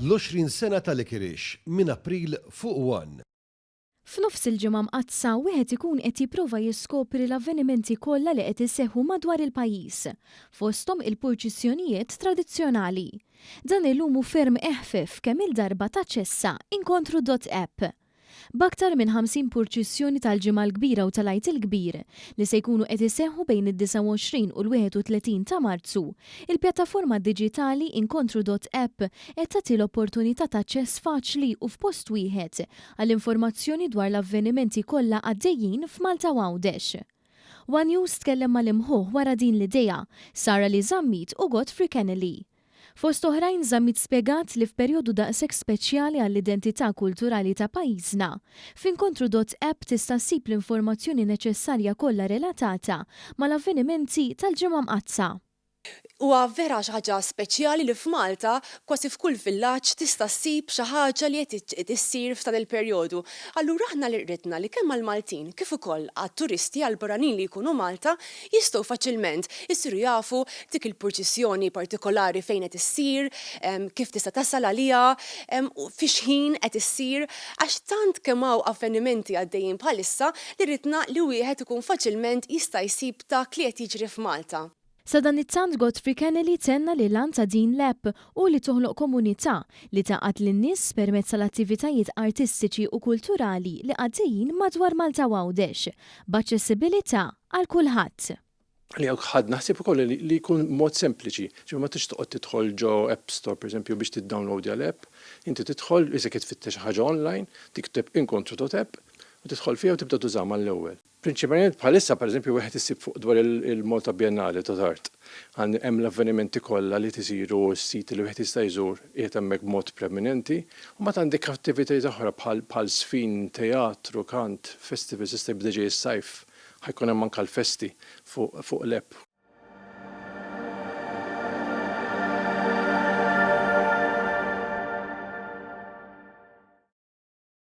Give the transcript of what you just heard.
L-20 sena ta' Licorice minn April fuq One. F'nofs il-Ġimgħa Mqaddsa wieħed ikun qed jipprova jiskopri l-avvenimenti kollha li qed iseħħu madwar il-pajjiż, fosthom il-purċissjonijiet tradizzjonali. Dan illum hu ferm eħfef kemm-il darba taċċessa inkontru.app. B'aktar minn 50 purċissjoni tal-Ġimgħa l-Kbira u tal-Għid il-Kbir li se jkunu qed iseħħu bejn id-29 u l-31 ta' Marzu, il-pjattaforma diġitali inkontru.app qed tagħti l-opportunità ta' aċċess faċli u f'post wieħed għal informazzjoni dwar l-avvenimenti kollha għaddejjin f'Malta u Għawdex. One News tkellem mal-imħuħ wara din l-idea, Sarah Lee Zammit u Godfrey Kennelly. Fost oħrajn Zammit spjegat li f'perjodu daqshekk speċjali għall-identità kulturali ta' pajjiżna, f'inkontru.app tista' ssib l-informazzjoni neċessarja kollha relatata mal-avvenimenti tal-Ġimgħa Mqaddsa. Huwa vera xi ħaġa speċjali li f'Malta kważi f'kull villaġġ tista' ssib xi ħaġa li qed issir f'dan il-perjodu. Allura aħna li ridna li kemm għall-Maltin kif ukoll għat-turisti, għall-barranin li jkunu Malta, jistgħu faċilment isiru jafu dik il-purċissjoni partikolari fejn qed issir, kif tista' tasal għaliha, fi x'ħin qed issir, għax tant kemm hawn avvenimenti għaddejjin bħalissa li ridna li wieħed ikun faċilment jista' jsib dak li qed jiġri f'Malta. Sadanittant Godfrey Kennelly tenna li l-għan ta' din l-app hu li toħloq komunità li tgħaqqad lin-nies permezz tal-attivitajiet artistiċi u kulturali li għaddejjin madwar Malta u Għawdex, b'aċċessibilità għal kulħadd. Li ħadna ħsieb ukoll li jkun mod sempliċi, ġifieri ma tridx toqgħod tidħol ġo App Store, pereżempju, biex tiddownloadja l-app, inti tidħol isek tfittex xi ħaġa online, tikteb inkontru.app u tidħol fiha u tibda tużaha mal-ewwel. Prinċipalment bħalissa, pereżempju, wieħed issib fuq dwar il-Malta Biennale ta' Art. Hemm l-avvenimenti kollha li tisiru u s-siti li wieħed jista' jżur qiegħed hemmhekk b'mod preminenti. U mbagħad għandek attivitajiet oħra bħal żfin, teatru, kant, festivals, issa jibda ġej is-sajf, ħa jkun hemm anke l-festi fuq l-app.